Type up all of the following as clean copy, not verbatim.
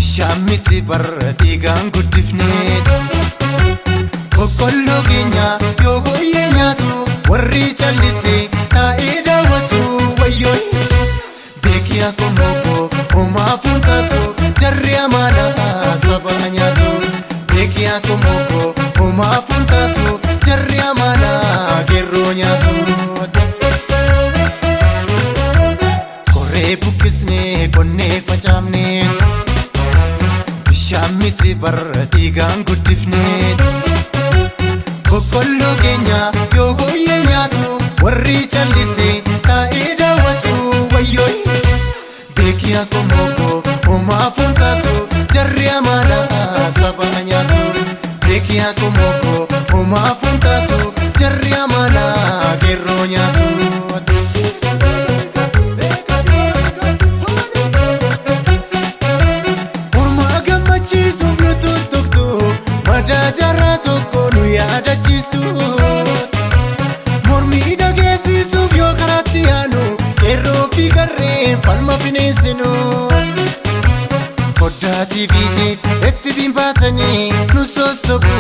Bishaan miti barra dhiigaan guddifne. Boqqolloo keenya yoo booyyee nyaatu, warri callisee taa'ee daawwatu wayyoo. Beekii akkuma obbo homaa fuuntaatu, jarri amaanaa saba nyaatu. Beekii akkuma obbo homaa fuuntaatu, jarri amaanaa geerroo nyaatu. Koree buqqisnee qonnee facaafne. Bishaan miti barra dhiigaan guddifne. Boqqolloo keenya yoo booyyee nyaatu, warri callisee taa'ee daawwatu wayyoo. Beekii akkuma obbo homaa fuuntaatu, jarri amaanaa saba nyaatu. Beekii akkuma obbo homaa fuuntaatu, jarri amaanaa geerroo nyaatu. Morma gammachiisuuf nu tuttuqtu, madaa jaarraa tokko nu yaadachiistu. Mormii dhageessisuuf yoo karaatti yaanu, qeerroo fi qarreen falma bineensinu. Foddaa TVtiif FB'n baatanii nu sossobu,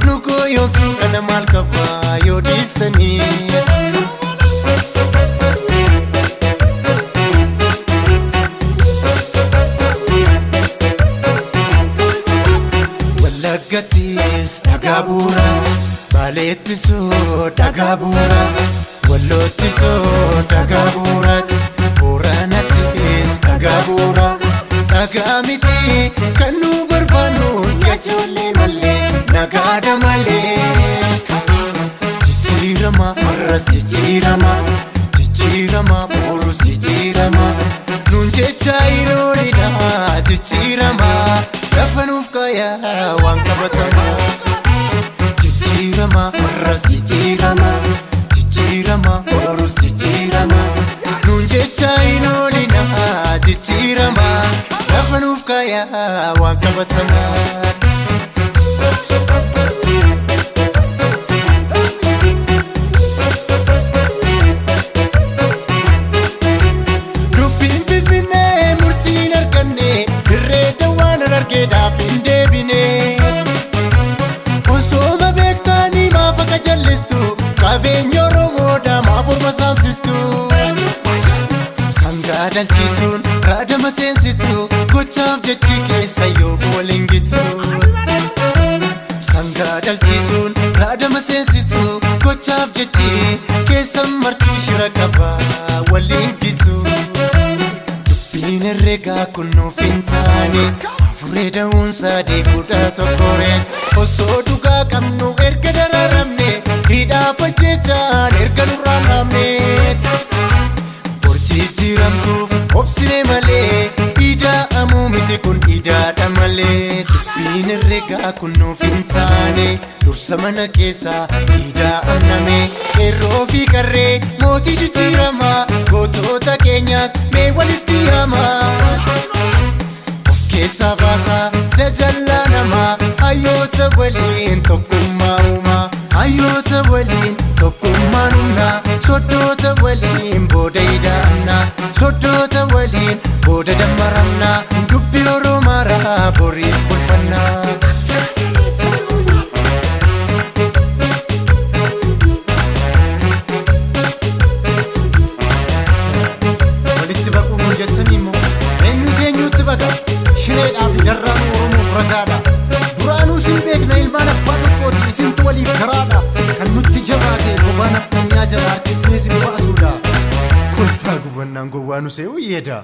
nu gooyyoomsu, kana maal qabaa yoo dhiistanii. Wallaggattis dhagaa bu'uura, Baaleettisoo dhagaa bu'uura, Walloottisoo dhagaa bu'uura, Booranattis dhagaa bu'uura. Dhagaa miti kan nu barbaannu, ijoollee malee nagaadha malee. Jijjiirama har'as, jijjiirama, jijjiirama borus, jijjiirama nuun jecha hin oolina. Jijjiirama lafa nuuf kaayaa waan qabatama. Jijjiirama har'as, jijjiirama, jijjiirama borus, jijjiirama nuun jecha hin oolina. Jijjiirama lafa nuuf kaayaa waan qabatama. Dubbiin Finfinnee murtiin arganne, dirree dawaan argeedhaaf hin deebine. Osooma beektanii maaf akka jallistu, qabeenya Oromoodhaa maaf orma saamsistu? Sangaa dhalchisuun raadama seensitu, gochaaf jechi keessa yoo waliin gitu. Sangaa dhalchisuun raadama seensitu, gochaaf jechi keessa martuu shira qaba waliin gitu. Dubbiin herreegaa kun nuuf hin taane, afuree da'uun 3 11ree. Osoo dhugaa qabnu erga dararamne, hidhaaf ajjechaan erga nurraan dhaabne. Jijjiiramtuuf obsine malee, ida'amuu miti kun idaadha malee. Dubbiin herreegaa kun nuuf hin taane, dursa mana keessaa ida'amname. Qeerroo fi qarree mootii jijjiiramaa, gootota keenyaas mee walitti yaamaa. Of keessaa baasaa jajallaa namaa, hayyoota waliin tokkummaa uumaa. Hayyoota waliin tokkummaan humnaa, soddoota waliin booda ida'amnaa, soddoota waliin booda dammaramnaa, dubbi Oromaaraa boriif bulfannaa. Walitti baquu nuun jettanii immoo eenyutu eenyutti baqa? Shireedhaa fi darraan Oromoof ragaadha. Duraanuu isin beekna, ilmaan abbaa tokkooti, isintu waliif garaadha. Kan nutti jabaate bobaa naftanyaa jala harkisnee isin baasuudha. Kolfaa gubannaan gowwaa nu se'uu yeeda.